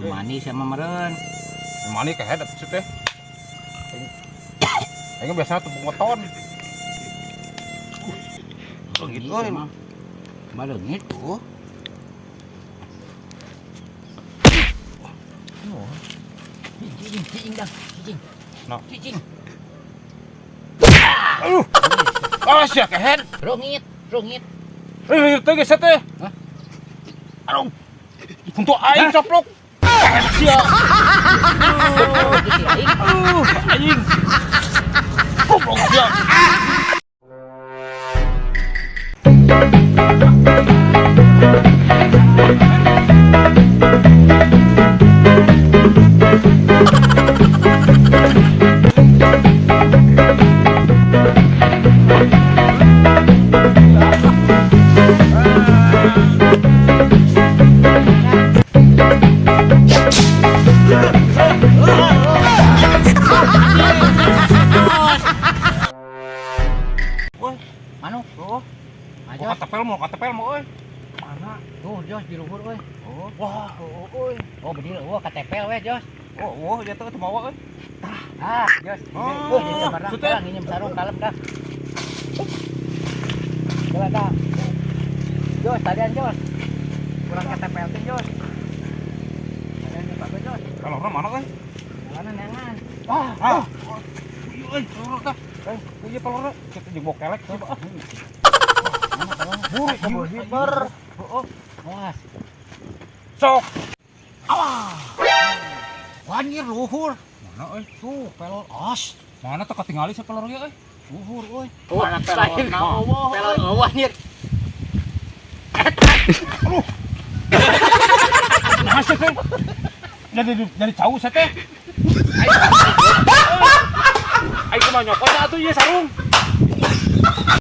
Tuh manis sama meureun. Mani kehed atuh teh. Aing biasana tepung weton. Leungit euy. Mah leungit tuh. Cicing, cicing dah, cicing. No. Cicing. Aduh. Ah, sia kehed. Rongit, rongit. Eh, teh geus teh. Hah? Aduh. Untuk aing coplok. Kehed sia. Aduh, aing. Goblok sia. Woi, Manuk. oh. Aja. Mau katepel mau euy. Mana? Tuh, Jos di luhur euy. Oh, wah, oh, euy. Oh, bedil eueuh katepel we, Jos. Oh, wah, dia teh teu mawa euy. Ah, Jos. Oh, Euy, di kamar sudah. nginjem sarung kalem dah. Jalan dah. Jos, talian Jos. Kurang ketepel teh, Jos. Talian Pak Jos. Kalorna mana euy? Jalanan neangan. Ah, ah. Iya euy, kalorna tah. Eh, iya kalorna. Kita jeung bokelek coba ah. Buru kabur hiber. Heeh. Awas. Sok. Awas. Anjir luhur. Mana euy? Tuh, pelor os. Mana teh katingali sapelor ge euy? Luhur euy. Mana pelorna eueuh. Pelor eueuh anjir. Aduh. Nah, sih teh. Jadi cau saya teh. Aing kumaha nyokotna atuh ieu sarung.